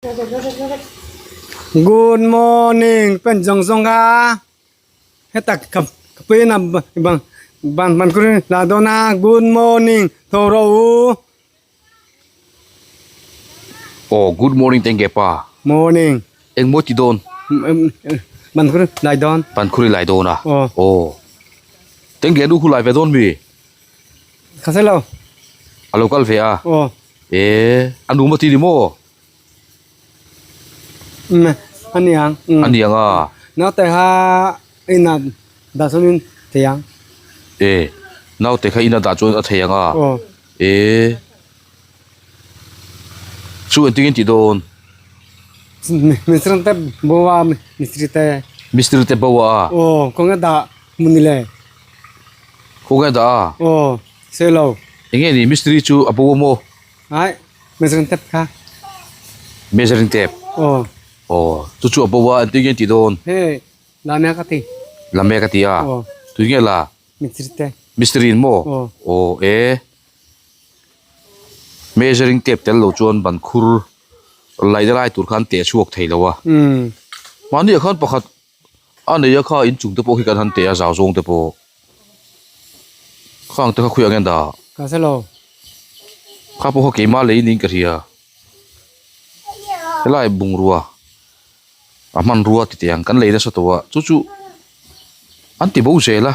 Good morning pen zawng zawng a heta ka pui na ban ban kawr la dawn a good morning tho rawh u. Aw good morning teng ke pa. Morning. Eng maw ti dawn? Ban khur lai dawn. Ban khur i lai dawn a? Aw. Aw. Teng ke nu khu lai ve dawn mi? Ka hre lo. A lo kal ve a? Aw. E a nu maw ti ni maw? Um a niang. A niang a. Naute kha ina dah chuan in thei ang. E naute kha ina dah chuan a thei ang a. Aw. E chu engtin in tih dawn? Mistiri te bo a mistiri te. Mistiri te bo a. Aw khawnge dah hmun ni le. Khawnge dah a? Aw sawi lo. Enge ni mistiri chu a bo a maw? Ai measuring tape kha. Measuring tape? Aw. Aw chu chu a bo a engtin nge tih dawn? Hei la mek a ti. La mek a ti a? Aw. Tui nge la? Mistiri te. Mistiri in maw? Aw. Aw e. Measuring tape tel lo chuan ban khur laih na lai tur khan teh chhuak thei lo a. Umm. Mahni ah khan pakhat a nei a kha inchung te pawh khi kan han teh a zau zawng te pawh khang te kha khawiah nge an dah? Ka hre lo. Kha pawh kha keimah lei niin ka hria. Helai bungrua a hmanrua ti teh ang kan lei nasa tawh a chu chu an ti bo zel a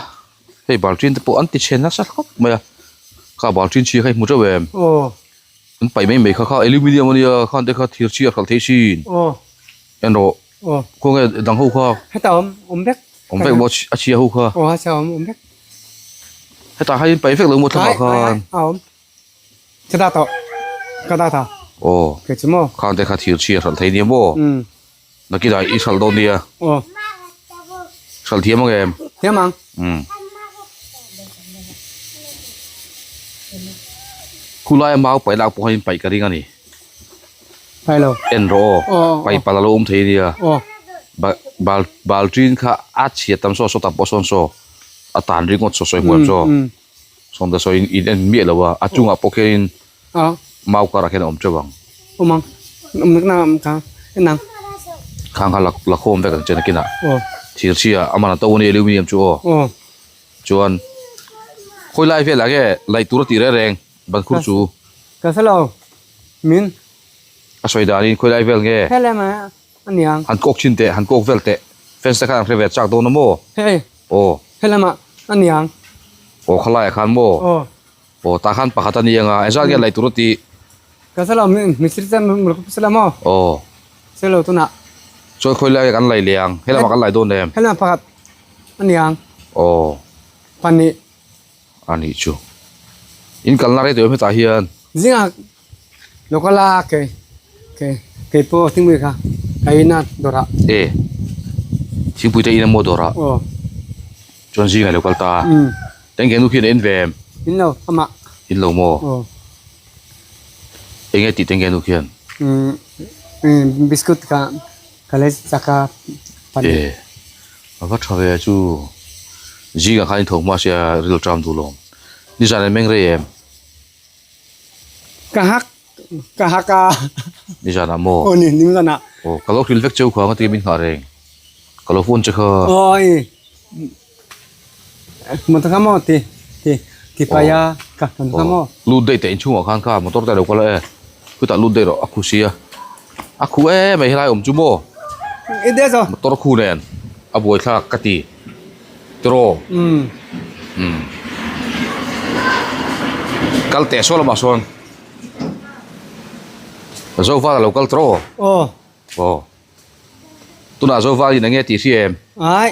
hei baltin te pawh an ti chhe nasa khawp mai a kha baltin chhia kha i hmu teuh em? Aw. An paih mai mai kha kha aluminium ania khan te kha thir chhia a hralh thei sin. Aw. En rawh. Aw. Khawnge dang ho kha. Heta awm awm vek. Awm vek maw a chhia ho kha. Aw a chhia awm awm vek. Heta khan in paih vek lo maw thlamah khan. Ai ai a awm. Ka dah tawh. Ka dah ta. Aw. Kei chu maw. Khang te kha thir chhia hralh thei nia maw. Umm. Nakinah i hralh dawn nia. Aw. Hralh thiam ang em? Thiam ang. Umm. Khulai a mau paih lak pawh khan in paih ka ring a ni. Pai lo. En rawh aw. Pai pal a lo awm thei ania. Bal bal ṭin kha a chhiat tam saw saw tak pawh sawn saw a tan ringawt saw sawi hmuam saw. Sawn ta saw in in en miah lo a a chungah pawh khianin mau karah khian a awm teuh ang. Awm ang. Awm nak nak kha en ang. Khang kha la khawm vek ang che nakinah. Thir chhia a man a to ania aluminium chu aw. Chuan khawi lai velah nge laih tur a tih reng reng. Ban khur chu. Ka hre lo. Min. A sawi danin khawi lai vel nge? He lem a aniang. Han kawk thin teh, han kawk vel teh. Fence te khan an hre ve chak dawn a maw? Hei. Aw. He lem a aniang. Aw khalaiah khan maw? Aw. Aw tah khan pakhat a ni ang a, engzat nge laih tur a tih? Ka hre lo, mistiri te hre lo maw? Aw. Hre lo tunah. Chuan khawi lai kan laih leh ang? He lamah kan laih dawn em? He lamah pakhat a niang. Aw. Pahnih. A nih chu. In kalna rei tawh em hetah hian? Zingah lo kal a kei kei kei pawh thingpui kha ka in a dawrah. E thingpui te in a maw dawrah? Aw. Chuan zingah i lo kal ta a. Umm. Teng ke nu khian a en ve em? In lo amah. In lo maw? Aw. Eng nge tih teng ke nu khian? Umm umm biscuit kha ka lei chak a pahnih. E a va tha ve chu. Zingah khan in tho hma sia ril tram duh lawm. Nizan an meng rei em? Ka hak ka hak a. Nizan ah maw? Aw ni nizan ah. Aw ka lo hril vek cheu kha nga tia min nghah reng. Ka lo phone che kha. Aw i motor kha maw ti ti ti pai a ka motor kha maw. Lut daih teh inchhungah khan kha motor te a lo kal a e. Khutah lut daih rawh a khu sia. A khu em mai helai awm chu maw. I de zo. Motor khu nen a buaithlak ka ti. Tiraw? Umm. Umm. Kal teh saw lamah sawn. Zoval a lo kal tiraw? Aw. Aw. Tunah Zoval in enge tih hria em? Ai.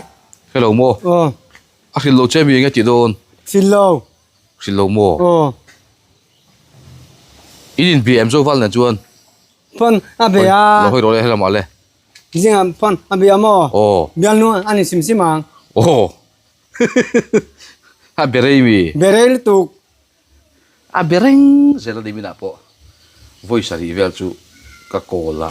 Hre lo maw? Aw. A hrilh lo che mi enge tih dawn? Hrilh lo. Hrilh lo maw? Aw. In inbia em Zoval nen chuan? Phone a be a. Lo hawi rawh le helamah le. Zingah phone a be a maw? Aw. Bialnu a ni sim sim ang. Aw. A be rei mi. Be rei lutuk. A be reng zel a ni minah pawh vawi sarih vel chu ka call a.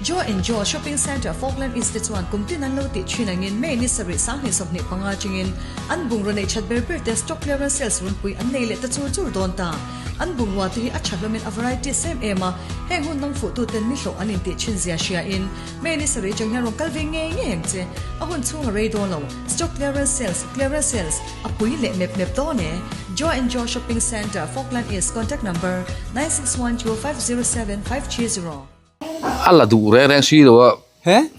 Joe and Joe Shopping Centre Falkland East te chuan kum tin an lo tih thin angin May ni sarih sanghnih 25 chingin an bungraw neih that ber ber te stock clearance sales runpui an nei leh ta chur chur dawn ta. An bungrua te hi a tha hlawmin a varieties em em a, heng hun dang fuh tuten ni hlawh an intih thin zia hria in May ni sarih chang hian rawn kal ve ngei ngei ang che. A hun chhung a rei dawn lo. Stock clearance sales, clearance sales, a pui leh mep mep dawn e. Joe and Joe Shopping Centre, Falkland East, Contact number, 9612507530. A la duh reng reng si lo a. He?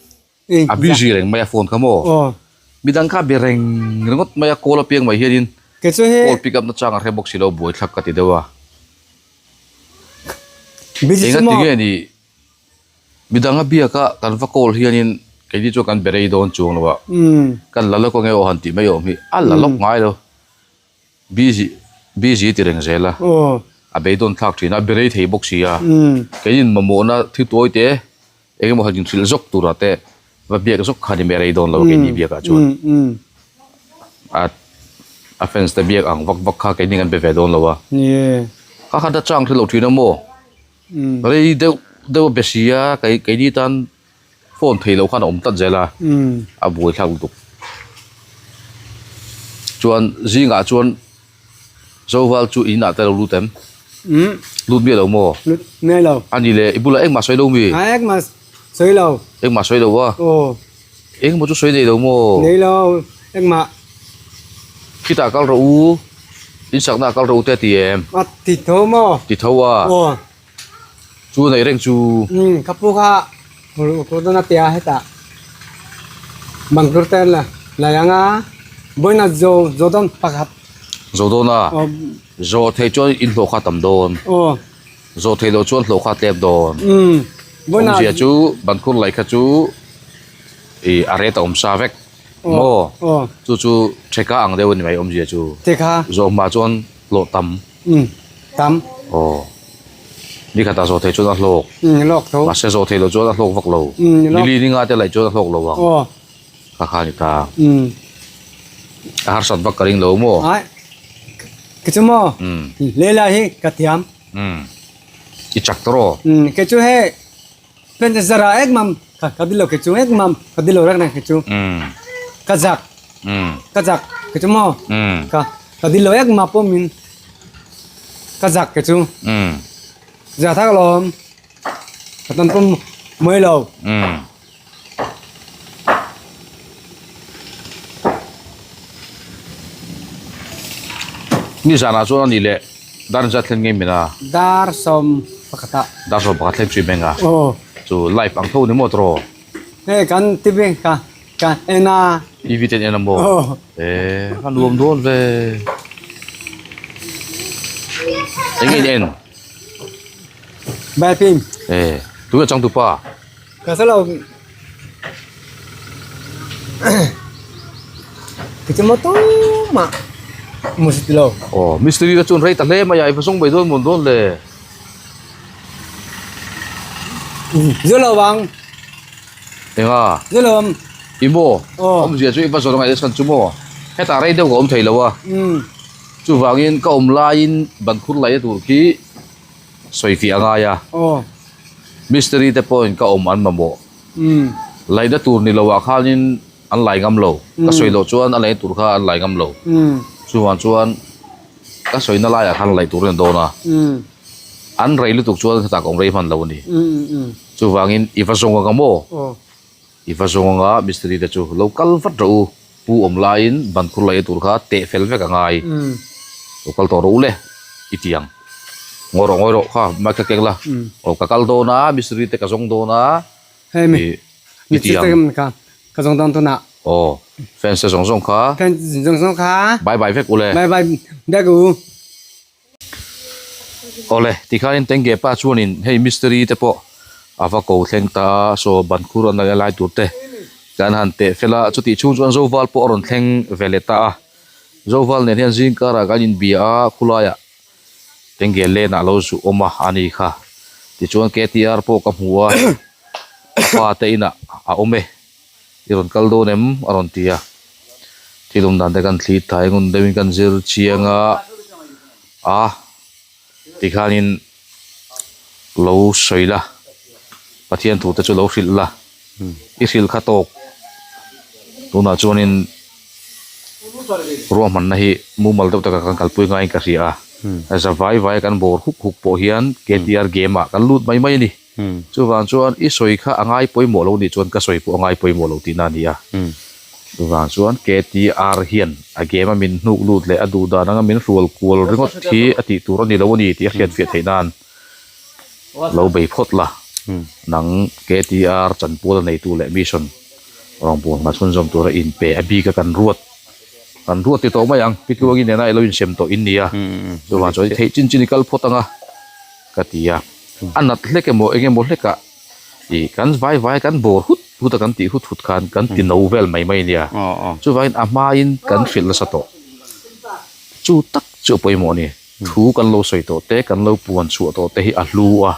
A busy reng mai a phone kha maw? Midang kha be reng ringawt mai a call apiang mai hianin call pick up na chang a hre bawk si lo buai thlak ka ti deuh a. Enga tinge ni Midang a biak a kan va call hianin keini chuan kan be rei dawn chuang lo a, kan la lawk ange aw han tih mai awm hi a la lawk ngai lo, busy busy ti reng zel a, a beidawn thlak thin a, a be rei thei bawk si a, keinin mamawhna thil tuai te eng emaw han inhrilh zawk turah te va biak zawk kha ni mai rei dawn lo a keini biakah chuan a a fans te biak ang vak vak kha keini kan be ve dawn lo a, kha khan a chang hrelo thin a maw. Rei deuh deuh a be si a kei keini tan phone theih loh khan a awm tlat zel a a buai thlak lutuk chuan zingah chuan Zoval chu inah te lo lut em lut miah lo maw lut miah lo a ni le i bulah engmah sawi lo mi engmah sawi lo engmah sawi lo a engemaw chu sawi nei lo maw nei lo engmah khitah kal rawh u. In sakna a kal ro te a ti em? A ti tho maw? Ti tho a. Aw. Chu neih reng chu. Umm ka pu kha ku dawn a tia hetah bangtur te la lai ang a vawiin a zo zo dawn pakhat. Zo dawn a? Aw. Zawh theih chuan in hlawh kha a tam dawn. Aw. Zawh theih loh chuan hlawh kha a tlep dawn. Umm vawiin a. Awmzia chu bankhur laih kha chu ih a ret a awm sa vek. Maw? Chu chu theka ang deuh a ni mai awmzia chu. Theka. Zawh hma chuan hlawh tam. Umm tam. Aw. Ni khatah zawh theih chuan a hlawk. Umm hlawk tho. Mahse zawh theih loh chuan a hlawk vak lo. Umm hlawk. Nili ni nga te laih chuan a hlawk lo ang. Aw. Kha kha a ni ta. Umm. A harsat vak ka ring lo maw? Ai. Ke chu maw? Umm. Lehla hi ka thiam. Umm. I chak tawh rawh. Umm ke chu hei. Pen zara ek mam ka ka dilo ke chu ek mam ka dilo rek na ke chu ka zak ka zak ke chu mo ka ka dilo ek ma pawh min ka zak ke chu za thak lawm ka tan pawh mawi lo. Nizanah chuan a ni leh dar zat thlen ngei min a. Dar 11 ah. Dar 11 thleng chui meng a. Aw. Chu live ang tho ni maw tawh. Hei kan TV ka ka en a. TV ten en a maw? Aw. Eh a nuam dawn ve. Eng in en? Bai pim. Eh tunge changtupa? Ka hre lo. Ka chu maw tumah mu si ti lo. Aw mistiri te chuan rei ta hle mai a i va zawng mai dawn mawn dawn le. Zu lo ang. Enga? Zu lo ang. I maw? Aw. Awmzia chu i va zawrh angai chhan chu maw? Hetah rei deuh ka awm thei lo a. Umm. Chuvangin ka awm laiin bankhur laih a tur khi sawi fiah a ngai a. Aw. Mistiri te pawhin ka awm an mamawh. Laihna tur ni loah khanin an lai ngam lo. Ka sawi loh chuan a laihna tur kha an lai ngam lo. Chuvang chuan ka sawina laiah khan laih tur a ni dawn a. An rei lutuk chuan hetah ka awm rei hman lo a ni. Chuvangin i va zawng anga maw? I va zawng anga mistiri te chu lo kal vat rawh u. Pu awm laiin bankhur laihna tur kha teh fel vek a ngai. Lo kal tawh rawh u le i ti ang. Ngawi rawh ngawi rawh kha mic kha keng la. Aw ka kal dawn a mistiri te ka zawng dawn a i ti ang. Ka zawng dawn tunah. Aw fans te zawng zawng kha. Fans zawng zawng kha. Bye bye vek u le. Bye bye vek u. Awle tikhanin Tengge pa chuanin hei mistiri te pawh a va ko thleng ta a, saw bankhur an la lai tur te kan han teh fel a, chutih chhung chuan Zoval pawh a rawn thleng ve leh ta a, Zoval nen hian zing karah kan inbia a, khulaiah Tengge lane ah lo zu awm a a ni kha, tichuan KTR pawh ka hmu a, a pa te inah a awm e. I rawn kal dawn em? a rawn ti a. Thil awm dan te kan thli thai ngun deuhin kan zir chiang a, a tikhanin lo sawi la. Pathian thu te chu lo hrilh la, i hrilh kha tawk. Tunah chuanin ruahmanna hi mumal deuh taka kan kalpui ngaiin ka hria a, za vai vai kan bawr huk huk pawh hian KTR game ah kan lut mai mai a ni. Chuvang chuan i sawi kha a ngai pawimawh lo nih chuan ka sawi pawh a ngai pawimawh lo tihna a ni a. Chuvang chuan KTR hian a game a min hnuk lut leh a duh dan anga min hrual kual ringawt hi a tih tur a ni lo a ni tih a hriatfiah theih nan lo bei phawt la. Nang KTR chanpual a neitu leh mission rawngbâwl hna chhunzawm tura inpe a bik a kan ruat kan ruat ti tawh mai ang. Pi Tluangi nena i lo insem tawh in ni a. Chuvang chuan i theih chin chin i kal phawt ang a. Ka ti a, a nat hlek emaw eng emaw hlekah ih kan vai vai kan bawr hut hut a kan tih hut hut khan kan ti no vel mai mai nia. Chuvangin a hmain kan hrilh nasa tawh. Chu tak chu a pawimawh a ni. Thu kan lo sawi tawh te, kan lo puan chhuah tawh te hi a hlu a,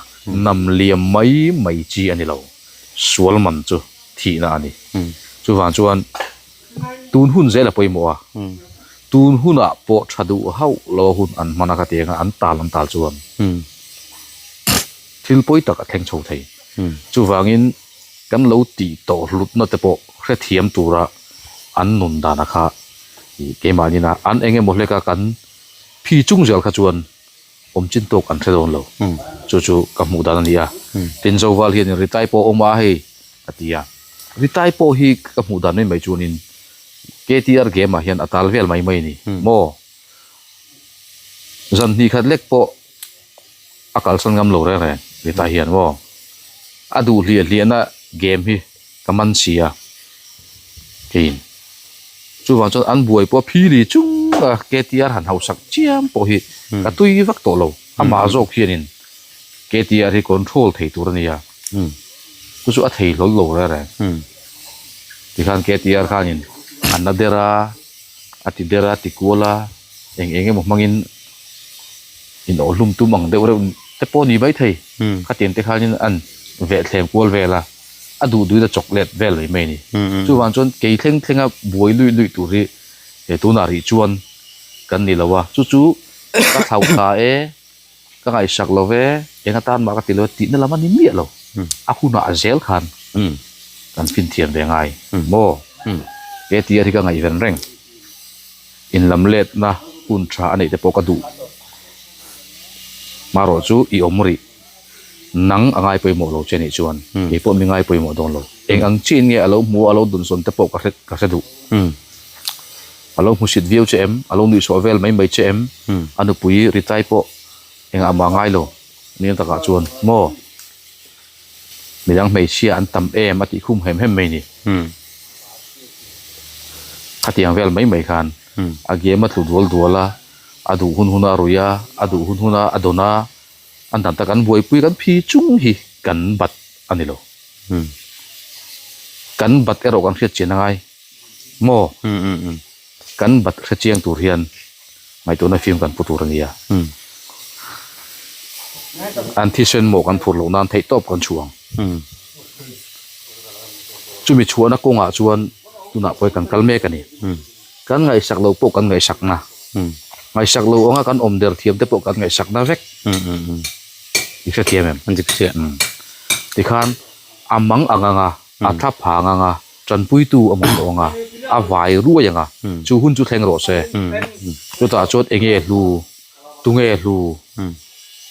nam liam mai mai chi a ni lo. Sual man chu thihna a ni. Chuvang chuan Tun hun zel a pawimawh a, tun hunah pawh tha duh hauh lo a hun an hman a ka ti ang a, an tal an tal chuan thil pawi tak a thleng chho thei. Chuvangin kan lo tih tawh hlutna te pawh hrethiam tura an nun dana kha keimahnin a an eng emaw hleka kan phi chung zel kha chuan awm chin tawk an hre dawn lo. Chu chu ka hmuh dan a ni a. Tin Zoval hianin Ritai pawh a awm a hei a ti a. Ritai pawh hi ka hmuh dan mai mai chuanin KTR game ah hian a tal vel mai mai a ni maw? Zan hnih khat lek pawh a kalsan ngam lo reng reng Ritai hian maw? A duh hliah hliahna game hi ka man si a keiin. Chuvang chuan an buai pawh phili chung a KTR han hausak chiam pawh hi ka tui vak tawh lo. Amah zawk hianin KTR hi control thei tur a ni a, chu chu a thei hlawl lo reng reng. Tikhan KTR khanin a na der a, a ti der a, ti kual a, eng eng emaw hmangin inawhhlum tum ang deuh reuh te pawh a ni maithei. Khatiang te khanin an vehthlem kual vel a, a duh duhin a chawk let vel mai mai a ni. Chuvang chuan kei thleng thlenga buai luih luih tur hi he tunah rih chuan kan ni lo a, chu chu ka thlauh thla e, ka ngaihsak lo ve, eng atan mah ka ti lo e tihna lam a ni miah lo. A hunah a zel khan kan fin thiam ve ngai maw? He tia hi ka ngaihven reng. Inlam letna hun tha a neih te pawh ka duh. Marawh chu i awm rih. Nang a ngai pawimawh lo che nih chuan kei pawh mi ngai pawimawh dawn lo. Eng ang chiin nge a lo hmu a, a lo dunsawn te pawh ka hre ka hre duh. A lo hmusit viau che em? A lo nuihsawh vel mai mai che em? A nupui Ritai pawh engah mah ngai lo nia takah chuan maw midang hmeichhia an tam em a tih khum hem hem mai ni. Khatiang vel mai mai khan a game a tlu dual dual a, a duh hun hun a rui a, a duh hun hun a a dawn a, An dan tak an buaipui kan phi chung hi kan bat a ni lo. Kan bat erawh kan hriat chian a ngai maw? Kan bat hre chiang tur hian ngaihtuahna fim kan pu tur a nia. An thisen mawh kan phur loh nan theihtawp kan chhuah ang. Chumi chhuahna kawngah chuan tunah pawh kan kal mek a ni. Kan ngaihsak lo pawh kan ngaihsakna. Ngaihsak lo anga kan awm der thiam te pawh kan ngaihsakna vek. I hrethiam em? An dik chiah. Tikhan a mang ang anga, a thla phang anga, tanpuitu a hmu tawh anga, a vai ruai anga, chu hun chu thleng rawh se. Chutah chuan enge hlu, tunge hlu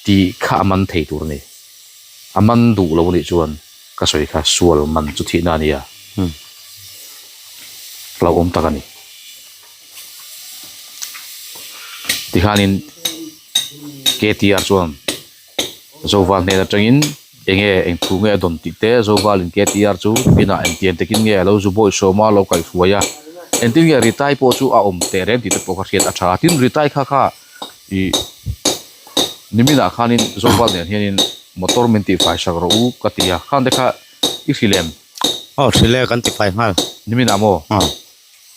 tih kha a man thei tur a ni. A man duh lo anih chuan ka sawi kha sual man chu thihna a nia. Hlauhawm tak a ni. Tikhanin KTR chuan Zoval hnen atangin enge eng thu nge a dawn tih te Zovalin KTR chu pinah engtiang takin nge a lo zu bawi sawm a lo kaihhruai a engtin nge Ritai pawh chu a awm teh reng tih te pawh kha hriat a tha a tin Ritai kha kha ih niminah khanin Zoval nen hianin motor min tihfai sak rawh u ka ti a khang te kha i hrilh em? Aw hrilh e kan tifai nghal. Niminah maw? Aw.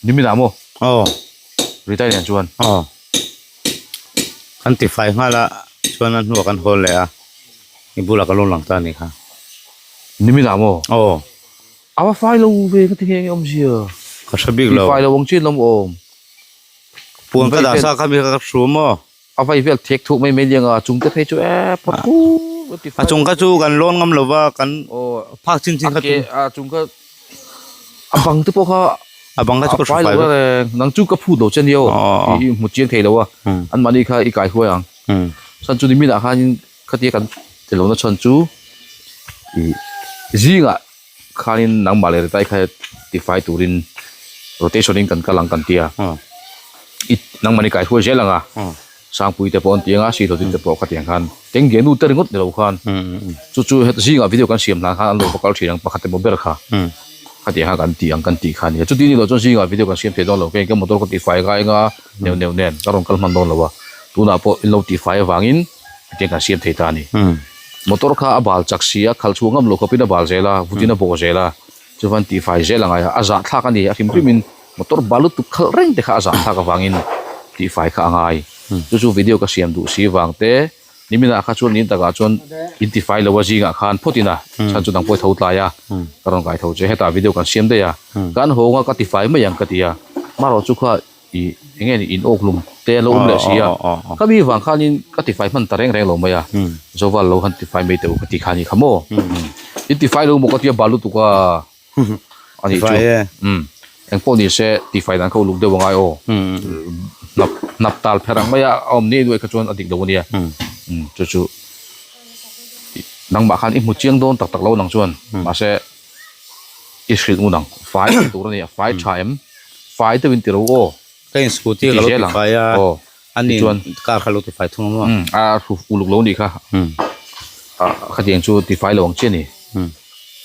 Niminah maw? Aw. Ritai nen chuan? Aw. Kan tifai nghal a, chuan a hnuah kan hawl leh a, i bulah ka lo lang ta a nih kha. Niminah maw? Aw. A va fai lo ve ka ti nghe nge awmzia. Ka hre bik lo. Tifai lo ang chin lawm awm. Puan ka dah sa kha mi ka hru maw? A vai vel thek thuk mai mai liang a, a chung te phei chu e phawt khu a ti A chung kha chu kan lawn ngam lo va, kan Aw. phak chin chin kha chu a chung kha a bang te pawh kha a bang kha chu ka hre fai vek nang chu ka phut lo che nia aw i hmu chiang thei lo a an mahni kha i kai huai ang chuan chu ni minah khanin khatia kan ti lohna chhan chu ih zingah khanin nangmah leh ritai kha tifai turin rotation in kan kal ang kan tia i nangmah ni kai huai zel ang a Sangpui te pawh an ti anga Silo te pawh khatiang khan tengge nu te ringawt ni lo khan chu chu heta zingah video kan siam hlan khan an lo va kal thin ang pakhat emaw ber kha khatiang khan kan ti ang kan tih kha ania chuti ni lo chuan zingah video kan siam thei dawn lo kei ka motor ka tihfai ngai anga neuh neuh nen ka rawn kal hman dawn lo a tunah pawh in lo tihfai avangin hetiang kan siam thei ta a ni motor kha a bal chak si a khalh chhuah ngam lo khawpin a bal zel a vutin a bawh zel a chuan tihfai zel a ngai a a zahthlak a ni a hrim hrimin. Motor bal lutuk khalh reng te kha a zah thlak avangin tihfai kha a ngai. Chu chu video ka siam duh si vang te, niminah kha chuan in takah chuan in tifai lo a zingah khan phawt ina chhan chu dang pawh i tho tlai a, ka rawn kai tho che hetah video kan siam daih a, kan hawng a ka tifai mai ang ka ti a, marawh chu kha ih eng nge ni in awk lum te a lo awm leh si a, ka mi vang khanin ka tifai hman ta reng reng lo mai a, Zoval lo han tifai mai teh u ka ti kha a ni kha maw? In tifai lo maw ka ti a bal lutuk a. A nih chu. Umm. Eng pawh ni se tifai dan kha uluk deuh a ngai aw. Hnap hnap tal pher ang mai a a awm ni nuaih kha chuan a dik lo a nia. Umm chu chu nangmah khan i hmu chiang dawn tak tak lo nang chuan mahse i hrilh ngun ang. Fai tih tur a nia fai tha em? Fai deuhin ti ro aw. Ka in scooty ka lo tifai a a ni car kha lo tifai thung a maw? Umm a uluk lo a nih kha. Khatiang chu tifai lo ang chiah a ni.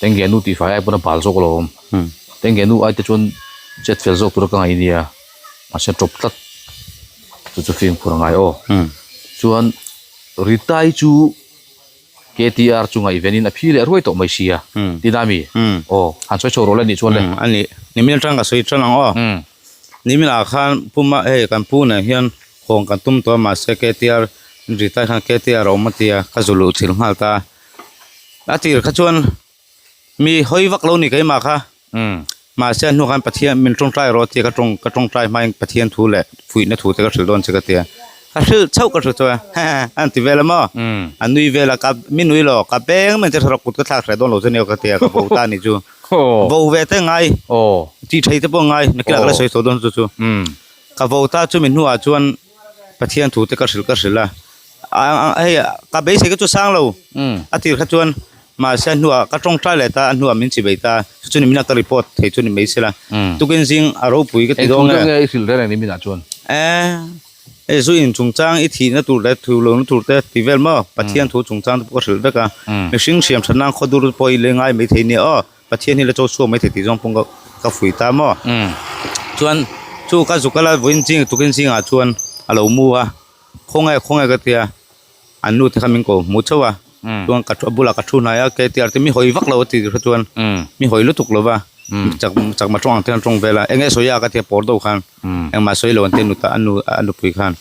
Tengge nu tihfai ai pawn a bal zawk alawm. Tengge nu ai te chuan chet fel zawk tura ka ngaih nia. Mahse tawp tlat chu chu fimkhur a ngai aw. Chuan Ritai chu KTR chu ngaihvenin a phi leh ruai tawh mai sia. Tina mi? Aw han sawi chho rawh le nih chuan le. A ni. Nimin atang ka sawi tan ang aw. Niminah khan puma hei kan pu nen hian hawn kan tum tawh a mahse KTR Ritai khan KTR a awm a tia ka zu luh chilh nghal ta a. A tir kha chuan mi hawi vak lo ni keimah kha mahse a hnu khan Pathian min tawngtai rawh tia ka tawng ka tawngtai hmain Pathian thu leh fuihna thu te ka hrilh dawn che ka tia ka hrilh chauh ka hrilh chuan a ti vel a maw a nui vel a ka mi nui lo ka beng mai che thawk kut ka thlak hreh dawn lo che nia ka tia ka bo ta ni chu bo ve te ngai tih thei te pawh ngai nakilak la sawi tawh dawn chu chu ka bo ta chumi hnuah chuan Pathian thu te ka hrilh ka hrilh a hei ka beisei kha chu sang lo a tir kha chuan mahse a hnuah ka tawngtai leh ta a hnuah min chi bei ta chu chu ni mina ka report thei chu ni mai sela tukin zing a ropui ka ti dawn nge i hrilh reng reng ni minah chuan e zu in chungchang i thihna tur leh thu lohna tur te ti vel maw Pathian thu chungchang te pawh ka hrilh vek a mihring hriam that nan khaw dur pawh i leng ngai maithei nia aw. Pathian hi la chaw chhuak mai thei tih zawng pawh ka fuih ta maw? Chuan chu ka zuk a la vawiin ching tukin zingah chuan a lo mu a, khawnge khawnge ka tia an nu te kha min ko hmu chauh a, chuan ka a bulah ka thu hnai a KTR te mi hawi vak lo a ti kha chuan mi hawi lutuk lo va chak chakma tawng ang te khan tawng vel a, enge sawi a ka tia pawr deuh khan engmah sawi lo an tia nuta a nu a nupui khan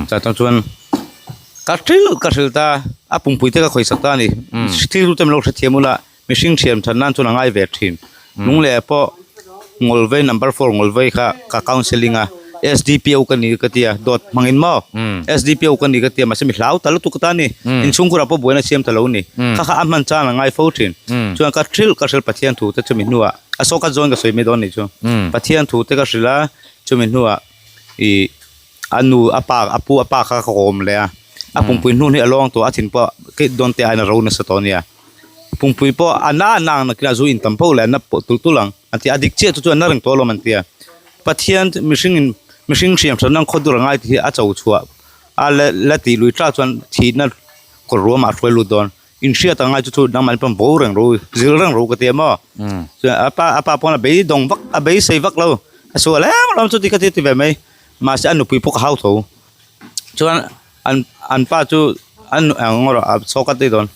chutah chuan ka hrilh ka hrilh ta a pumpui te ka khawisak ta a ni thil te min lo hrethiam ula. Mihring thiam that nan chuan a ngai ve thin. Lungleh pawh Ngawlvei number four Ngawlvei kha ka counselling a, SDPO ka ni ka tia dawt hmangin maw SDPO ka ni ka tia mahse mi hlau ta lutuk ta a ni. Inchhungkhurah pawh buaina siam ta lo a ni. Kha kha a hman chan a ngai fo thin. Chuan ka hrilh ka hrilh Pathian thu te chumi hnuah a sawka zawn ka sawi mai dawn a nih chu. Pathian thu te ka hrilh a chumi hnuah ih a nu a pa a pu a pa kha ka kawm leh a, a pumpui hnun hi a lawng tawh a thin pawh keih dawn te aiin a ro nasa tawh a nia. Pumpui pawh a na a na ang nakin a zu in tam fo leh a na pawh tulh tulh ang an ti a, a dik chiah chu chu a na reng tawh alawm an ti a. Pathian mihring in mihring hriam hran ang khaw dur a ngai tih hi a cho chhuah a la la tih lui tla chuan thihna kawr ruamah a hruai lut dawn. Inhriat a ngai chu chu nangmahni pawh bo reng ro zir reng ro ka ti a maw. Chuan a pa a pa pawn a beidawng vak a beisei vak lo a sual em alawm chuti kha ti ti ve mai mahse a nupui pawh ka hau tho. Chuan an an pa chu an ang rawh a chhawk a ti dawn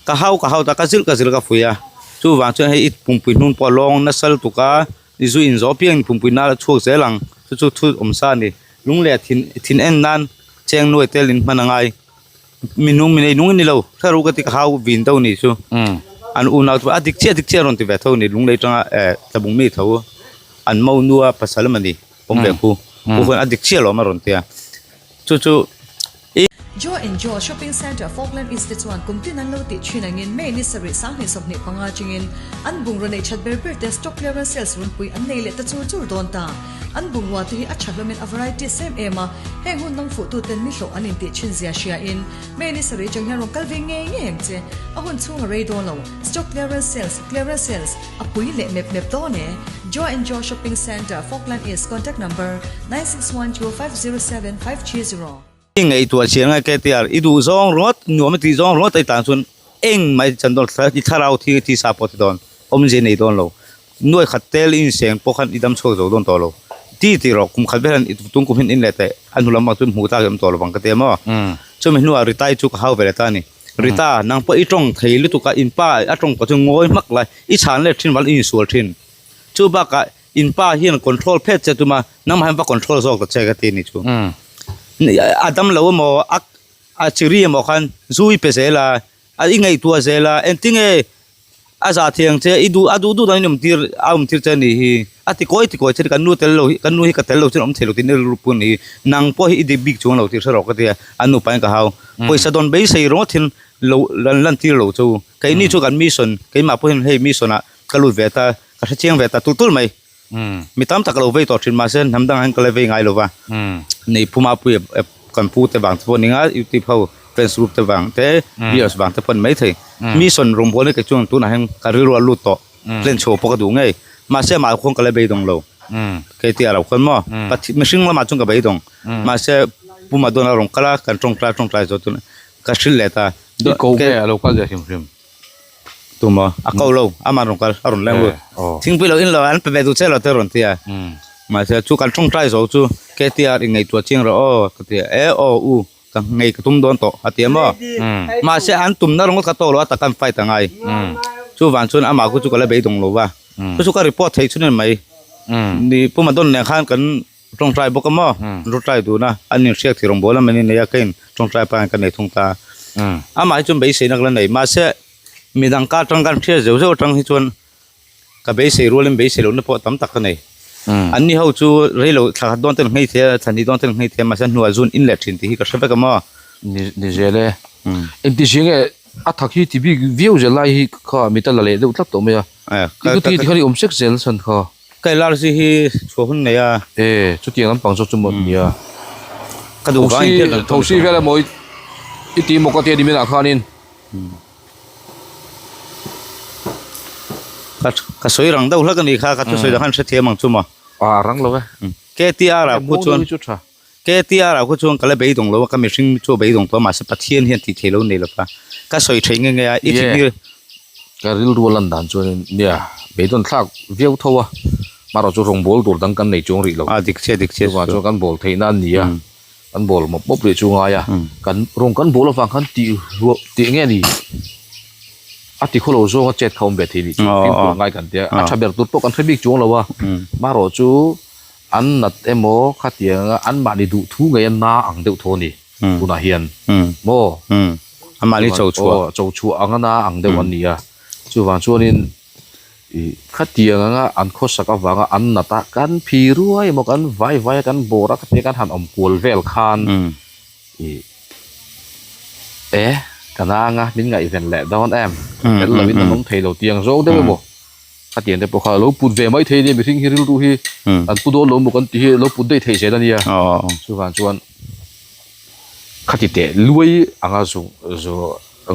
ka hau ka hau ta ka zilh ka zilh ka fuih a chuvang chuan hei i pumpui hnung pawh a lawng nasa lutuk a i zu in zawh apiang in pumpui nal a chhuak zel ang chu chu thu awm sa a ni lung leh thin thin en nan cheng nuai tel in hman a ngai mi nung mi nei nung in ni lo thlarau ka ti ka hau vin deuh a nih chu an unau chu a dik chiah dik chiah a rawn ti ve tho a ni lung lei tanga eh tlabung mi tho an mo nua pasal a mah ni awm ve khu khu khuan a dik chiah alawm a rawn ti a. Chu chu i. Joe and Joe Shopping Centre Falkland East te chuan kum tin an lo tih thin angin May ni sarih 2025 chingin an bungraw neih that ber ber te stock clearance sales runpui an nei leh ta chur chur dawn ta. An bungrua te hi a tha hlawmin a varieties em em a, heng hun dang fuhtuten ni hlawh an intih thin zia hriain May ni sarih chang hian rawn kal ve ngei ngei ang che. A hun chhung a rei dawn lo. Stock clearance sales, clearance sales, a pui leh mep mep dawn e. Joe and Joe Shopping Centre, Falkland East, Contact number, 961250 7530. I ngaihtuah chiang a KTR, i duh zawng ringawt, nuam i tih zawng ringawt a i tan chuan eng mai chan dawn i thlarau thi thi sa pawh ti dawn, awmzia nei dawn lo. Nuai khat tel i inseng pawh khan i dam chhuak zo dawn tawh lo. Ti ti rawh, kum khat vel hian i tung kum hian in leh teh, a hnu lamah chuan hmuh tlak i awm tawh lovang ka ti a maw. Chumi hnuah Rita-i chu ka hau ve leh ta a ni. Rita, nang pawh i tawng thei lutuk a, in pa a tawng pawh chu ngawi hmak lai, i chhan let thin val i insual thin. Chu bakah in pa hian control phet che tum a, nangmah hian va control zawk ta che ka ti a ni chu. A dam lo emaw, a a chiri emaw khan zu i pe zel a, a i ngaihtuah zel a, engtinge a zah thiang che, i duh a duh duh dan in awm tir a awm tir che a nih hi, a ti kawi ti kawi che kan nu tel lo hi kan nu hi ka tel lo chuan awm thei lo tih rilru pawh a ni hi, nang pawh hi i dik bik chuang lo tih hre rawh ka ti a, an nupa in ka hau, pawisa dawn beisei ringawt hin lo lan lan tir lo chu, keini chu kan mission keimah pawh hian hei mission ah ka lut ve ta ka hre chiang ve ta tul tul mai, mi tam tak ka lo vei tawh thin mahse hnam dangah hian ka la vei ngai lo va, nei phuma pui kan pu te vang te pawh a ni nga youtube ho fans group te vang te viewers vang te pawh a ni maithei mission rawngbâwl hi kei chuan tunah hian ka rilru a lut tawh plan chhuah pawh ka duh ngei mahse amah khuan ka la beidawng lo kei tia lo khuan maw mihring lamah chuan ka beidawng mahse Pu Madonna rawn kal a kan tawngtai tawngtai zawh chuan ka hrilh leh ta i ko nge a lo kal leh hrim hrim tumaw a ko lo amah rawn kal a rawn leng lut thingpui lo in lo an pe ve duh che lo te rawn ti a. Mahse chu kan tawngtai zo chu KTR in ngaihtuah chiang rawh aw ka ti a, e aw u ka ngei ka tum dawn tawh a ti a maw? Mahse an tumna ringawt ka tawk lo a tak an fight a ngai. Chuvang chuan amah khu chu ka la beidawng lo va, chu chu ka report theih chhun em mai. Ni Pu Madon nen khan kan tawngtai bawk a maw? Tawngtai dun a, an inhriak thei rawng bawl a mani nei a, ka in tawngtai pahin ka nei thung ta. Amah hi chuan beiseina ka la nei, mahse midang ka atang kan hriat zeuh zeuh atang hi chuan Ka beisei rualin beisei lohna pawh tam tak ka nei. Anni ho chu rei lo thla khat dawn ten nghei thei a, thla hnih dawn ten nghei thei a, mahse hnuah zun in leh thin tih hi ka hre vek a maw? Ni ni zel e. Engti zia nge a thak hi ti bik viau zel lai hi kha mit a la leh deuh tlat tawh mai a. I ku ti khan i awm sek zel chhan kha. Ka LRC hi chhuah hun nei a. E chutiang lampang zawk chu maw nia. Ka duh vang in thil dang Thosi vel emaw i ti maw ka tia ni minah khanin. Ka ka sawi rang deuh hlak a nih kha ka thusawi dang khan hrethiam ang chu maw. A rang lo e. KTR ah khu chuan KTR ah khu chuan ka la beidawng lo a ka mihring chu a beidawng tawh a mahse Pathian hian tih theih lo nei lo va ka sawi theih nge nge a i thih hi. Ka rilru a lan dan chuan nia beidawn thlak viau tho a marawh chu rawngbawl tur dang kan nei chuang rih lo. A dik chiah dik chiah chuvang chuan kan bawl theihna a ni a. Kan bawl mawp mawp rih chu ngai a, kan rawng kan bawl avang khan tih ruah tih nge ni a ti khawlo zawnga chet kha awm ve thei nih chu fimkhur ngai kan tia a tha ber tur pawh kan hre bik chuang lo a marawh chu an nat emaw khatianga an mahni duh thu ngei a na ang deuh thaw a ni tunah hian maw amahni cho chhuah cho chhuah anga na ang deuh an ni a chuvang chuanin Ih, khatiang anga an khawsak avanga an nat a, kan phi ruai emaw kan vai vai a, kan bawr a, khatiang kan han awm kual vel khan ih, e, ka nang a, min ngaihven leh dawn em, tel loin an awm thei lo tiang zawk deuh emaw, khatiang te pawh kha lo put ve mai thei ania, mihring hi rilru hi an pu dawn lo emaw kan tih hi lo put daih thei zel ania, chuvang chuan khati teh luai anga zu zu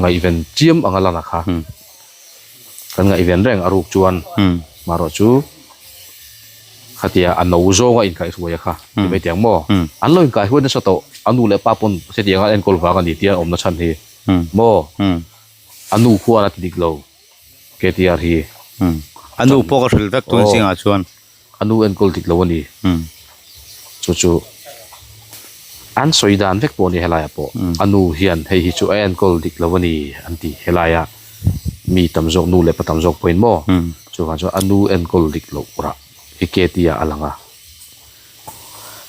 ngaihven chiam anga lan a kha. Kan ngaihven reng a ruk chuan marawh chu khatia a no zawnga inkaihhruai a kha ti mai tiang maw? An lo inkaihhruai nasa tawh, a nu leh pa pawn hetianga an enkawl vang a ni tia an awmna chhan hi maw? A nu khuan a ti dik lo KTR hi. A nu pawh ka hrilh vek tun zingah chuan. A nu enkawl dik lo a ni. Chu chu an sawi dan vek pawh a ni helaiah pawh. A nu hian hei hi chu a enkawl dik lo a ni an ti helaiah mi tam zawk nu leh pa tam zawk pawhin maw chuvang chuan a nu enkawl dik loh rah hi Katie-ah a lang a.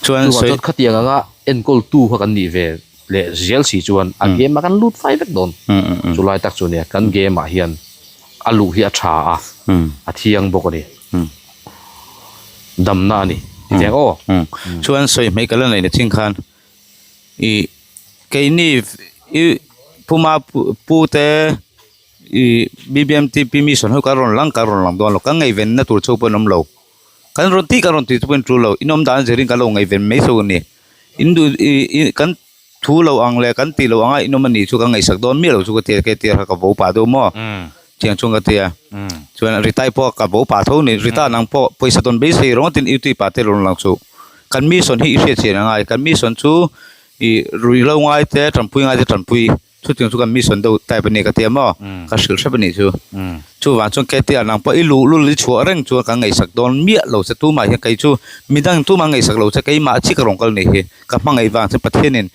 Chuan chuvang chuan khatiang anga enkawltu kha kan nih ve leh zel si chuan a game-ah kan lut fai vek dawn. Chulai tak chu nia kan game-ah hian a luh hi a tha a, a thiang bawk a ni. Damna a ni. Ti teng aw. Chuan sawi hmei ka la neih na thin khan i. Keini i Puma pu te ih BBMTP mission ho kan rawn lang kan rawn lang dawn lo kan ngaihven na tur chho pawh an awm lo kan rawn tih kan rawn tih chu pawh an tul lo in awm dan zirin kan lo ngaihven mai chho a ni in duh ih ih kan thu lo ang leh kan tih loh anga in awm a nih chu kan ngaihsak dawn miah lo chu ka tia ka tia kha ka vo pah deuh maw thiang chhung ka tia chuan Ritai pawh ka vo pah tho a ni Rita nang pawh pawisa tawn beisei rawng tin youtube ah te rawn lang chuh kan mission hi i hriat chian a ngai kan mission chu ih ruihhlo ngai te tanpui ngai te tanpui chutiang chu kan mission deuh type a ni ka tia maw ka hrilh hrep a nih chu chuvang chuan ketia nang pawh i luh lul i chhuah reng chuan kan ngaihsak dawn miah lo che tumah hian kei chu midang tumah ngaihsak lo che keimah chi ka rawn kal nih hi ka hmangaih vang chuan Pathianin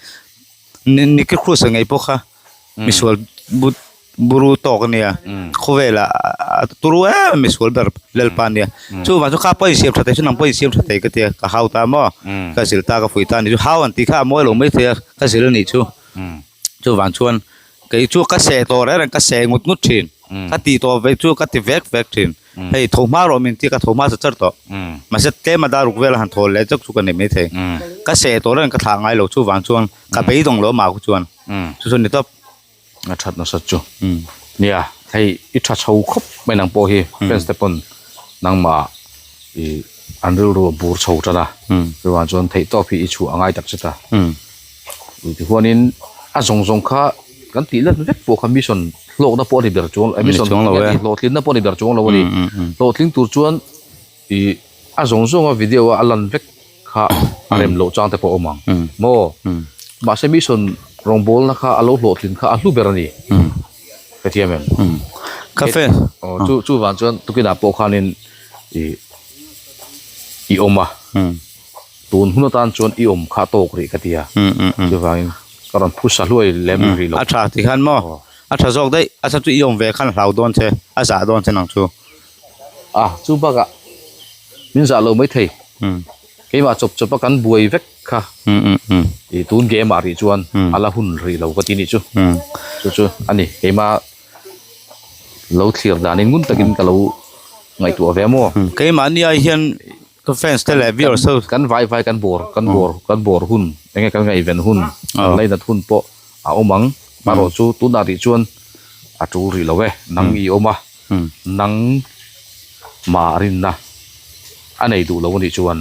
Nicky Cruz a ngei pawh kha misual but buru tawk a nia khawvelah a turu em misual ber lalpa a nia chuvang chu kha pawh insiam tha thei chu nang pawh insiam tha thei ka tia ka hau ta maw ka zil ta ka fuih ta a nih chu hau an tih kha a mawi lo maithei a ka zil a nih chu. Chuvang chuan kei chu ka seh tawh reng reng ka seh ngut ngut thin ka tih tawh ve chu ka ti vek vek thin hei tho hma rawh min tia ka tho hma sa char tawh mahse tlem a dar ruk vel a han thaw leh chauh chu ka nei maithei ka seh tawh reng ka thlah ngai lo chuvang chuan ka beidawng lo mah chuan chu chu ni tawp. A that nasat chu nia hei i tha chho khawp mai nang pawh hi fans te pawn nangmah i an rilru a bur chho tan a chuvang chuan theihtawp hi i chhuah a ngai tak zet a. Tichuanin a zawng zawng kha kan tih let vek pawh kha mission hlawkna pawh a ni ber chuang lo mission hlawhtlinna pawh a ni ber chuang lo a ni. Hlawhtling tur chuan ih a zawng zawnga video a a lan vek kha a rem loh chang te pawh a awm ang maw? Mahse mission rawngbawlna kha a lo hlawhtlin kha a hlu ber a ni. Ka thiam em? Aw chu chuvang chuan tukinah pawh khanin ih i awm a. Tun hun atan chuan i awm kha tawk rih ka ti a, chuvangin ka rawn phusa hluai lem rih lo. A tha ti khan maw? A tha zawk daih, a chhan chu i awm ve khan hlau dawn che, a zah dawn che nang chu. A, chu bakah min zah lo maithei, keimah chawp chawp a kan buai vek kha i tun game ah rih chuan a la hun rih lo ka ti nih chu, chu chu a ni keimah lo thlir danin ngun takin ka lo ngaihtuah ve maw? Keimahni ai hian Ka fans te leh viewers ho. Kan vai vai kan bawr kan bawr kan bawr hun enge kan ngaihven hun kan lainat hun pawh a awm ang. Marawh chu tunah rih chuan a tul rih lo e. Nang i awm a, nang mah rinna a nei duh lo a nih chuan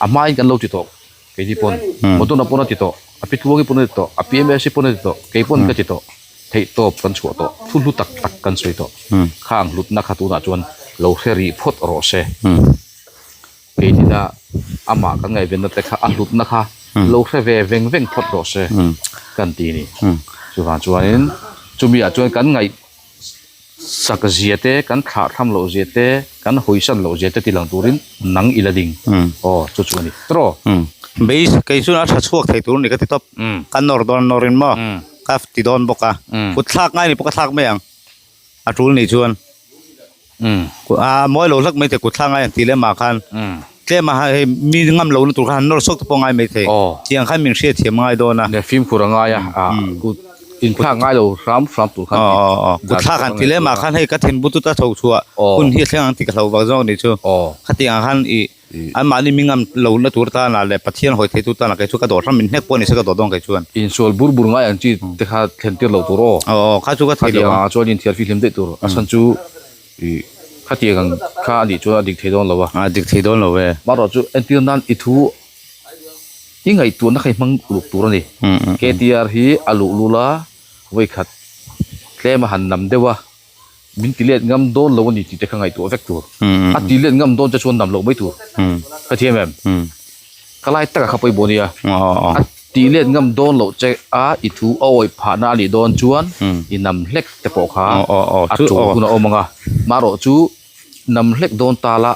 a hmain kan lo ti tawh. Keini pawn Modona pawn a ti tawh, a pi Tluangi pawn a ti tawh, a pi MSC pawn a ti tawh, kei pawn ka ti tawh. Theih tawp kan chhuah tawh, thu hlu tak tak kan sawi tawh. Khang hlutna kha tunah chuan lo hre rih phawt rawh se. Keinin a amah kan ngaihvenna te kha a hlutna kha lo hre ve veng veng phawt rawh se kan ti ni. Chuvang chuanin chumi ah chuan kan ngaih Sak zia te, kan thlah tham loh zia te, kan hawisan loh zia te ti lang turin nang i la ding. Aw, chu chu a ni. Tawh. Base, kei chuan a tha chhuak thei tur a ni ka ti tawp. Ka nawr dawn nawrin maw ka ti dawn bawk a. Kut thlak ngai ni pawh ka thlak mai ang. A tul nih chuan. A mawi lo hlak mai thei kut thlak ngai ang tih leh mah khan. Tlem a hei mi ngam lo na tur kha han nawr sawk te pawh ngai mai thei. Tiang khan min hriatthiam ngai dawn a. Nia fimkhur a ngai a, kut inthlak ngai lo hram hram tur khan ti. Kut thlak han ti lem ah khan hei ka thin butut a tho chhuah hun hi a thleng ang tih ka hlo vak zawk a nih chu. Khatiang ah khan ih anmahni mi ngam lo na tur tan ah leh Pathian hawi thei tu tan ah kei chu ka dawh hram min hnek pawh ni se ka dawh dawn kei chuan. Insual bur bur ngai ang chi te kha thlen tir lo tur aw. Aw kha chu ka thei lo ang. Khatiang ah chuan inthiar fihlim daih tur a chhan chu. Ih, khatiang ang kha a nih chuan a dik thei dawn lo a. A dik thei dawn lo e. Marawh chu entir nan i thu i ngaihtuahna kha i hmang uluk tur a ni. KTR hi a luh lul a, vawikhat tlem a han nam deuh a, min ti let ngam dawn lo a ni tih te kha ngaihtuah vek tur. A ti let ngam dawn che chuan nam loh mai tur. Ka thiam em? Ka lai taka kha pawimawh nia. A tih let ngam dawn loh che a i thu a awih phahna a nih dawn chuan i nam hlek te pawh kha a tul hun a awm ang a. Marawh chu nam hlek dawn ta la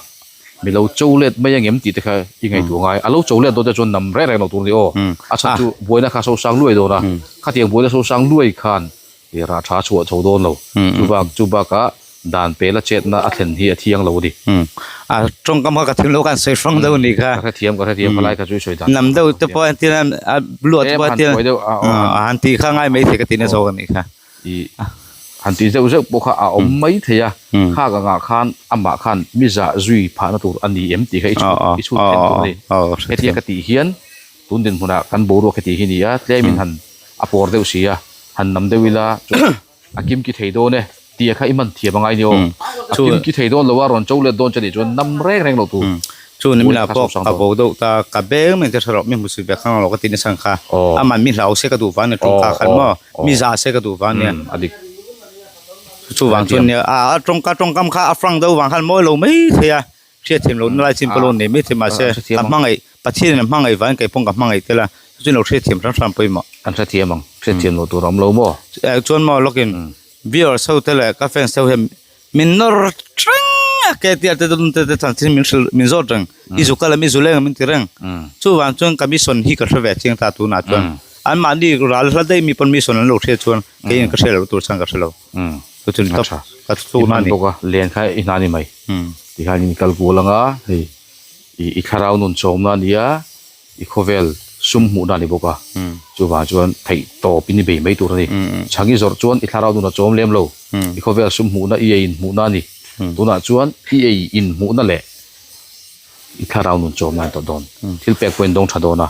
mi lo cho let mai angem tih te kha i ngaihtuah ngai. A lo cho let dawn te chuan nam reng reng lo tur a ni aw. A chhan chu buaina kha sosang luai dawn a. Khatiang buaina sosang luai khan I rah tha chhuah chho dawn lo. Chubak chubakah dan pela chetna a thlen hi a thiang lo a ni. A tawngkam kha ka thim lo khan sawi hrang deuh a nih kha. Ka hrethiam ka hrethiam kha lai kha chu i sawi dan. Nam deuh te pawh entir a a luah te pawh entir a han tih kha ngai mai thei ka ti na zawk a nih kha. I han tih zeuh zeuh pawh kha a awm mai thei a, khak angah khan amah khan mi zah zui phahna tur a ni em tih kha i chhut i chhut then tur a ni. Hetia ka tih hian. Tun dinhmunah kan boruak heti hi ni a, tlemin han a pawr deuh si a, han nam deuh ila chuan a kimki thei dawn e tih a kha i hman thiam a ngai ni aw. A kimki thei dawn lo a, rawn cho let dawn che nih chuan nam reng reng loh tur. Chu ni mina pawh ka bo deuh ta, ka beng mai te hre rawh, mi hmu suih ve kha ang lo ka ti nasa ang kha. Aman mi hlau se ka duh vang nia tawngka khan maw, mi za se ka duh vang nia. A dik. Chuvang chuan nia a tawngka tawngkam kha a frank deuh vang khan mawi lo mai thei a. Hriatthiam lohna lai chin pawh lo nei mai thei mahse ka hmangaih Pathianin a hmangaih vangin kei pawh ka hmangaih tel a, chu chuan lo hriatthiam hram hram pawimawh. Kan hrethiam ang, hriatthiam loh tur a awm lo maw? Chuan maw lawkin viewers ho te leh ka fans te ho hian min nawr reng a, KTR te dun te te chanchin min hrilh min zawt reng, i zu kal em i zu leng em min ti reng. Chuvang chuan ka mission hi ka hre ve chiang ta tunah chuan anmahni ral hla daih mi pawn mission an lo hriat chuan keiin ka hre loh tur chuan ka hre lo. Chu chu top ka chu na ni bawk a len kha i hna ni mai ti hian in kal kual anga hei i thlarau nun chawm na ania i khawvel sum hmuh na ni bawk a chuvang chuan theih tawp in i bei mai tur ani chhang i zawrh chuan i thlarau nun a chawm lem lo i khawvel sum hmuh na i ei in hmuh na ani tunah chuan i ei in hmuh na leh i thlarau nun chawm na an tawh dawn thil pek pawh in dawng tha dawn a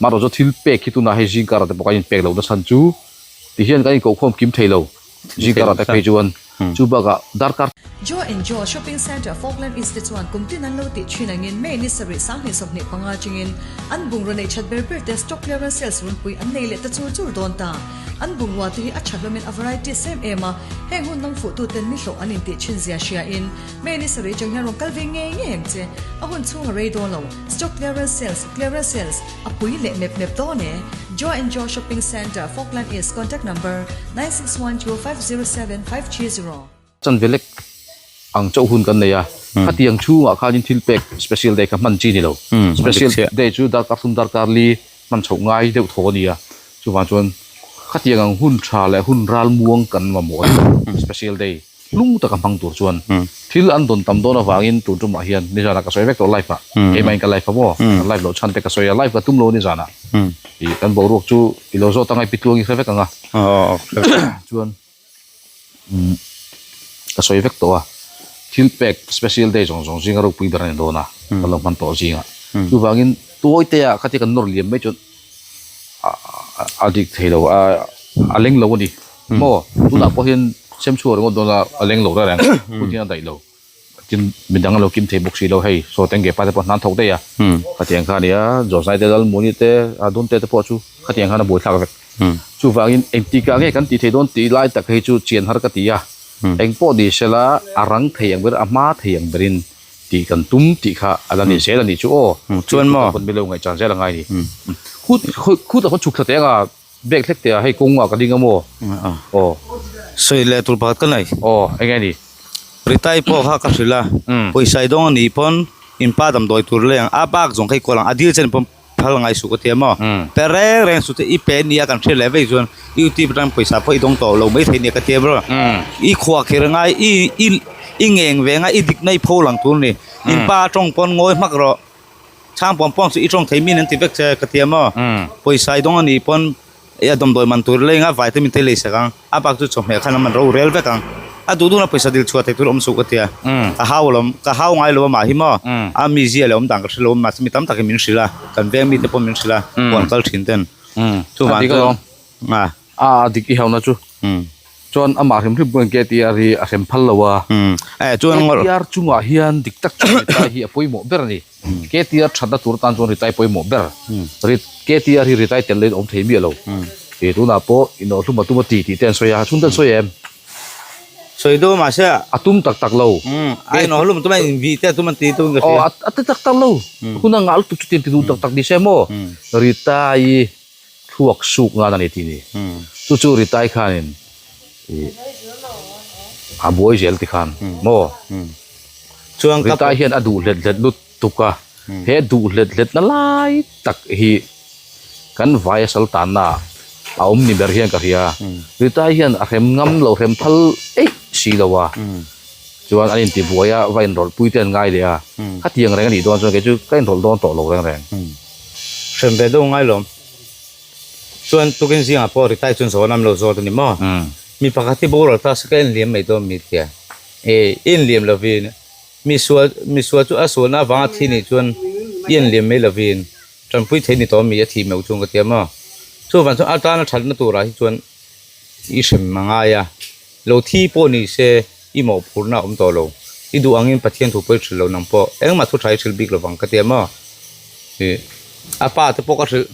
mahrawh chu thil pek hi tunah hei zing karah te pawh kan in pek loh na chhan chu ti hian kan inkohkhawm kim thei lo. Zingkarah te phei chuan chu bakah darkar. Joe and Joe Shopping Centre Falkland East te chuan kum tin an lo tih thin angin May ni sarih 2025 chingin an bungraw neih that ber ber te stock clearance sales runpui an nei leh ta chur chur dawn ta. An bungrua te hi a tha hlawmin a varieties em em a, heng hun dang fuh tuten mi hlawh an intih thin zia hria in May ni sarih atang hian rawn kal ve ngei ngei ang che. A hun chhung a rei dawn lo. Stock clearance sales, clearance sales, A pui leh mep mep dawn e. Joe and Joe Shopping Centre, Falkland East, Contact number, 9612507530. Chan velek ang chauh hun kan nei a, khatiang chhungah khanin thil pek special day kha hman chi ni lo. Special day chu darkar thum darkar li hman chhoh ngai deuh thaw a ni a, chuvang chuan khatiang ang hun tha leh hun ralmuang kan mamawh a ni special day. Hlung taka hmang tur chuan thil an dawn tam dawn avangin tun tumah hian nizanah ka sawi vek tawh live ah keimah in ka live a maw ka live loh chhan te ka sawi a live ka tum lo a nizanah ih kan boruak chu i lo zawt anga i pitluang i hre vek ang a chuan umm ka sawi vek tawh a thil pek special day zawng zawng zinga ropui ber a ni dawn a kan lo hman tawh zingah chuvangin tuai te ah khatia kan nawr liam mai chuan a dik thei lo a a leng lo a ni maw tunah pawh hian sem chhuak ringawt dawn a a leng lo reng reng hun hian a daih lo tin midang a lo kim thei bawk si lo hei saw tengge pa te pawh hnan thawk daih a khatiang kha a nia Josai te Lalmuni te Adunte te pawh chu khatiang khan a buaithlak vek chuvangin engtikah nge kan tih theih dawn tih lai tak hi chu chian har ka ti a engpawh ni sela a rang thei ang ber a hma thei ang berin Tih kan tum tih kha a la ni zel a nih chu aw. Chuan maw? Pawn milo ngaihchan zel a ngai ni. Khut khut a khawn chhuk thla teh anga bag hlek teh a hei kawng ah ka ding a maw? Aw. Sawi leh tur pakhat ka nei. Aw eng nge ni? Ritai pawh kha ka hrilh a, pawisa i dawng a nih pawn in pa damdawi tur leng a bak zawng kha i kual ang a dil chen pawn phal ngai suh ka ti a maw? Pe reng reng suh che i pe nia kan hriat leh vek chuan youtube atang pawisa pawh i dawng tawh lo maithei nia ka ti a bawk i khuah kher ngai i i i ngeng ve ngai i dik na i pho lang tur ni in pa tawng pawn ngawi hmak rawh chhang pawn pawn chu i tawng thei min an ti vek che ka ti a maw pawisa i dawng a nih pawn a dawmdawi man tur leng a vitamin te lei sak ang a bak chu chawhmeh khan a man ro rel vek ang a duh duhna pawisa dil chhuah theih tur awm suh ka ti a ka hau alawm ka hau ngai lo a mah hi maw a mizia leh awm dan ka hre lo mahse mi tam takin min hrilh a kan veng mite pawh min hrilh a huan kal thin ten chuvang chuan a a dik i hauna chu chuan amah hrim hrim pawhin KTR hi a hrem phal lo a KTR chungah hian dik tak chuan Ritai hi a pawimawh ber a ni. KTR thatna tur tan chuan Ritai pawimawh ber. KTR hi Ritai tel lehin awm thei miah lo. Ih tunah pawh inawhhlum a tum a ti tih te an sawi a, chhungte an sawi em? Sawi deuh mahse a tum tak tak lo. A inawhhlum a tum a invih te a tum an ti tum ka hria. Aw a ti tak tak lo. Hun a ngah lutuk chu ti duh tak tak ni se maw? Ritai thluak suk ngan a ni tih ni. Chu chu Ritai khanin ih a buai zel ti khan maw? Chuan ka Ritai hian a duh hlet hlet lut tuk a, he duh hlet hlet na lai tak hi kan vai a sal tanna ah a awm ni ber hian ka hria. Ritai hian a hrem ngam lo hrem phal eih si lo a, chuan an intibuai a va inrawlh pui te an ngai leh a, khatiang reng a nih dawn chuan kei chu ka inrawlh dawn tawh lo reng reng. Hrem ve deuh ngai lawm. Chuan tukin zingah pawh Ritai chuan zawn am lo zawt a ni maw? Mi pakhat hi boral ta se ka enliam mai dawn mi tia. E, i enliam lovin mi sual mi sual chu a sualna avanga thi nih chuan i enliam mai lovin. Tanpui thei ni tawh mi a thih meuh chuan ka tia maw? Chuvang chuan a tana thatna turah hi chuan i hrem a ngai a, lo thi pawh ni se i mawhphurhna a awm tawh lo. I duh angin Pathian thu pawh i hrilh lo nang pawh engmah thu tha i hrilh bik lovang ka tia maw? Ih a pa te pawh ka hrilh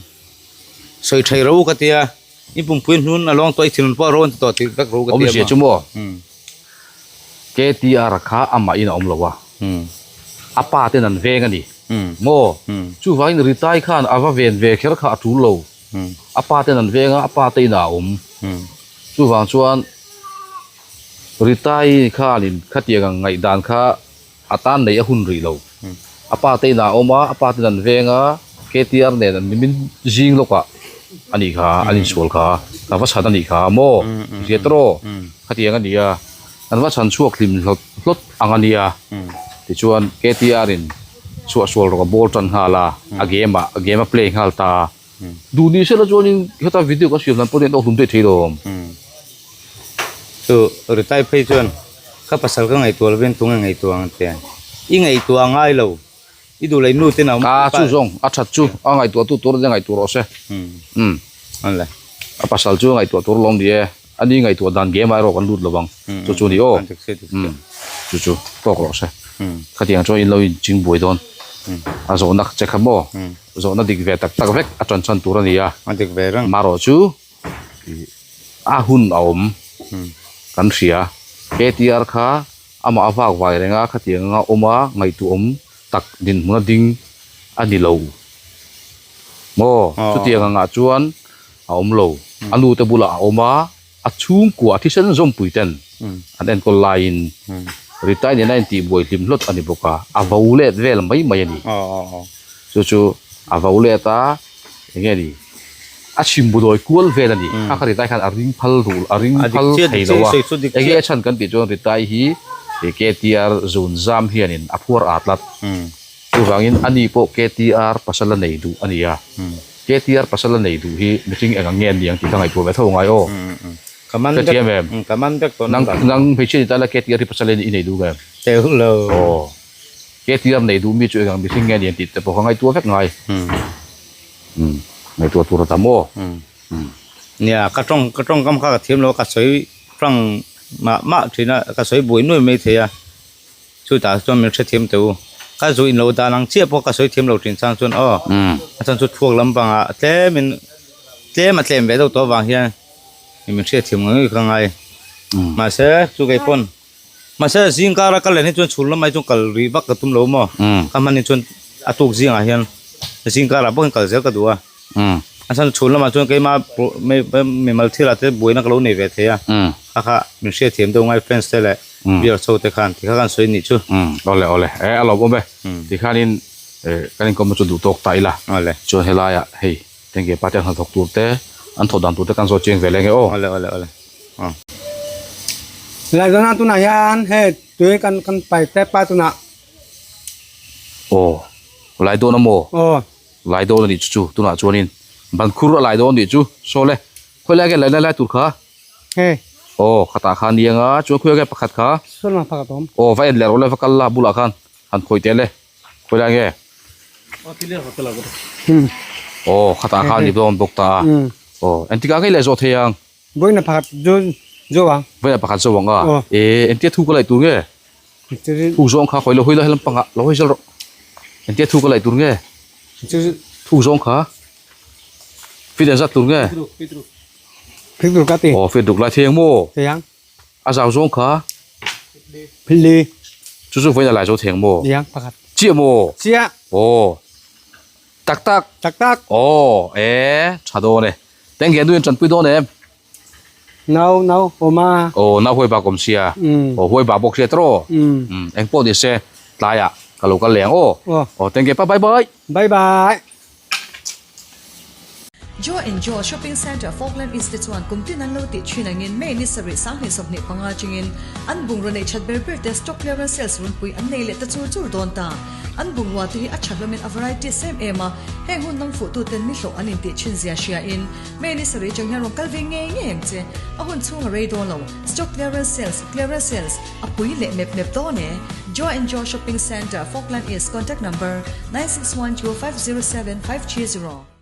sawi thei ro ka tia, i pumpui hnun a lawng tawh i thinlung pawh a rawn ti tawh tih vek ro ka tia maw? Awmzia chu maw? KTR kha amahin a awm lo a, a pa ten an veng a ni maw? Chuvangin Ritai khan a va ven ve kher kha a tul lo, a pa ten an veng a, a pa te inah a awm. Chuvang chuan Ritai khanin khatiang ang ngaihdan kha a tan neih a hun rih lo. A pa te inah a awm a, a pa ten an veng a, KTR nen an nimin zing lawkah a nih kha, an insual kha, ka va chhan a nih kha maw? Hriat rawh, khatiang a ni a, an va chhan chhuak hlim hlawt hlawt ang a nia. Tichuan KTR in chhuahsual rawk a ball tan nghal a, a game ah, a game a play nghal ta a. Duh ni sela chuanin heta video kan siam dan pawh hian a awk hlum daih thei lo. Chu Ritai phei chuan ka pasal ka ngaihtuah lovin tunge ngaihtuah ang tia. I ngaihtuah a ngai lo. I duh leh nu ten a awm. Ka chu zawng a that chu a ngaihtuah tu tur ania ngaihtuah rawh se. An le. A pasal chu a ngaihtuah tur lawm ni e. A ni ngaihtuah dan game ah erawh kan lut lo ang. Chu chu ni aw. Chu chu tawk rawh se. Khatiang chuan in lo inching buai dawn. A zawhna che kha maw? Zawhna dik ve tak tak vek a tan chhan tur a ni a. A dik ve reng. Marawh chu a hun a awm kan hria. KTR kha amah a vak vai reng a, khatiang anga awm a ngaihtuahawm tak dinhmun a ding a ni lo. Maw? Chutiang angah chuan a awm lo. A nute bulah a awm a, a chhungkua a thisen zawmpui ten an enkawl laiin Ritai nena intihbuai hlim hlawt a ni bawk a, a vo let vel mai mai a ni. Chu chu a vo let a, eng nge ni, a chhimbu dawi kual vel a ni. Kha kha Ritai khan a ring phal duh, a ring phal thei lo a. Eng nge a chhan kan tih chuan Ritai hi KTR zun zam hianin a phuar at tlat. Chuvangin ani pawh KTR pasal a nei duh a ni a. KTR pasal a nei duh hi mihring eng ang nge an ni ang tih kha ngaihtuah ve tho ngai aw. Ka man Ka vek, thiam em? ka man vek tawh Nang na. nang hmeichhia ni ta la KTR hi pasal i nei duh em? Teuh lo. Aw. KTR nei duh mi chu eng ang mihring nge ni ang tih te pawh kha ngaihtuah vek ngai. Umm ngaihtuah tur a tam aw. Nia ka tawng ka tawngkam kha ka thiam lo a ka sawi tang mah mah thin a ka sawi buai nuai mai thei a. Chutah chuan min hrethiam teh u. Ka zu in lo dan ang chiah pawh ka sawi thiam lo thin chang chuan aw a chhan chu thluak lampangah tlem in tlem a tlem ve deuh tawh avang hian min hriatthiam ngei ngei ka ngai. Mahse chu kei pawn mahse zing kara ka len hi chuan chhun lamah hi chuan kal rih vak ka tum lo maw ka hman hi chuan a tuk zingah hian zing karah bawk hian kal zel ka duh a. A chhan chhun lamah chuan keima mimal thilah te buaina ka lo nei ve thei a kha kha min hriatthiam deuh ngai friends te leh Beer chho te khan tikha kan sawi nih chu. Awle awle e a lawm awm e tikhanin kan inkawmna chu duh tawk ta ila chuan helaiah hei tengge pa te an hnathawk tur te an thawh dan tur te kan zawt chiang ve leng e aw. Awle awle awle aw. Lai zawnah tunah hian hei tui kan kan pai tep a tunah. Aw lai dawn a maw? Aw. Lai dawn a nih chu chu tunah chuanin ban khur a lai dawn a nih chu saw le khawi lai nge lai lai tur kha. Hei. Aw khatah khan ni anga chuan khawi nge pakhat kha. Sawn lam pakhat awm. Aw va en leh rawh le va kal la bulah khan han khawi teh le khawi lai nge. Aw khatah khan ni dawn bawk ta a. Aw engtikah nge i leh zawh thei ang. Vawiin pakhat zo zo ang. Vawiin pakhat zo ang a. E engtia thu ka laih tur nge. Thu zawng kha khawi lo hawi la helam pangah lo hawi zel rawh. Engtia thu ka laih tur nge. Thu zawng kha. Fit engzat tur nge. Phit ruk a ti. Aw phit ruk lai thei ang maw? Thei ang. A zau zawng kha? Phit li. Chu chu vawiin a lai zo thei ang maw? Ni ang pakhat. Chiah maw? Chiah. Aw. Tak tak. Tak tak. Aw e tha dawn e. Tengge nu in tanpui dawn em? Nau nau awm a. Aw nau huai bak awm sia. Aw huai bak bawk sia tawh. Eng pawh ni se tlaiah ka lo kal leh ang aw. Aw. Aw tengge pa bye bye. Bye bye. Joe and Joe Shopping Centre Falkland East te chuan kum tin an lo tih thin angin May ni sarih 2025 atangin an bungraw neih that ber ber te stock clearance sales runpui an nei leh ta chur chur dawn ta. An bungrua te hi a tha hlawmin a varieties em em a, heng hun dang fuhtuten mi hlawh an intih thin zia hria in May ni sarih atang hian rawn kal ve ngei ngei ang che. A hun chhung a rei dawn lo. Stock clearance sales, clearance sales, a pui leh mep mep dawn e. Joe and Joe Shopping Centre, Falkland East, Contact number, 9612507530.